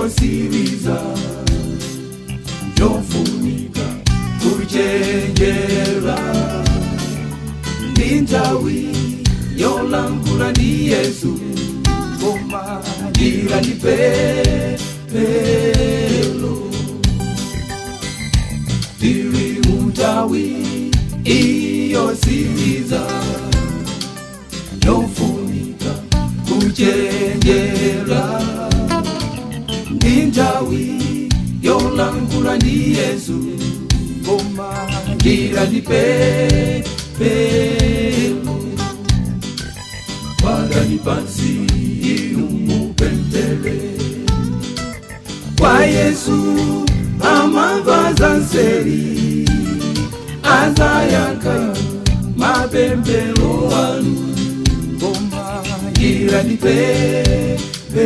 yosiriza yofunika kuchenjera ndi nthawi yolankhula ndi Yesu koma njira ndi pemphero tiri munthawi iyosiriza yofunika kuchenjera ndi nthawi yolankhula ndi Yesu koma njira ndi pemphero Padani pansi umupemphere kwa Yesu amamva nseri azayankha mapemphero anu koma njira ndi pemphero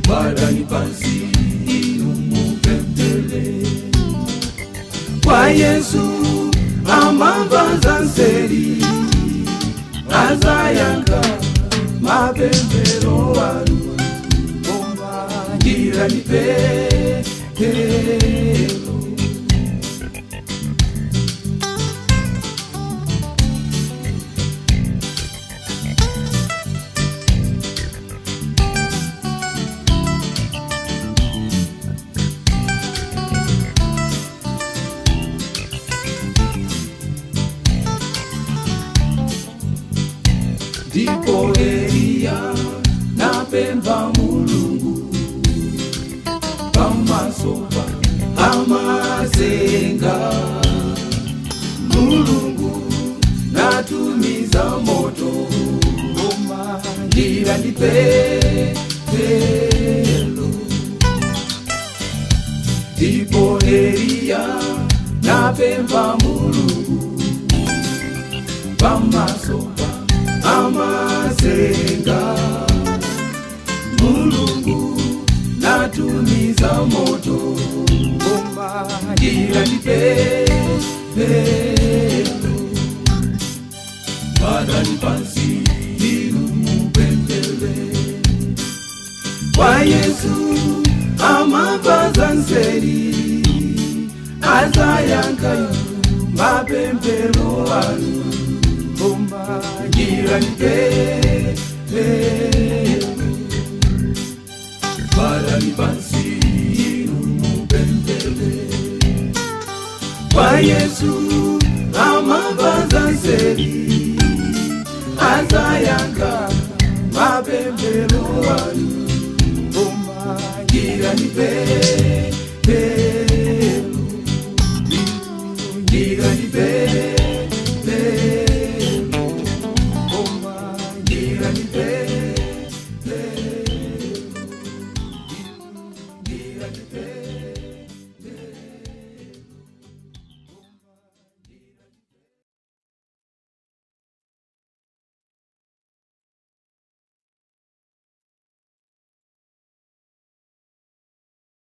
Padani pansi umupemphere kwa Yesu amamva nseri azayankha mapemphero anu koma njira ndi pemphero Ndipo Eliya napempha Mulungu pamaso pa amasenga Mulungu natumiza moto koma njira ndi pemphero Ndipo Eliya napempha Mulungu pamaso pa amasenga Mulungu natumiza moto koma njira ndi pemphero Padani pansi umupemphere kwa Yesu amamva nseri azayankha mapemphero anu koma njira ndi pemphero Padani pansi umupemphere kwa Yesu amamva nseri azayankha mapemphero.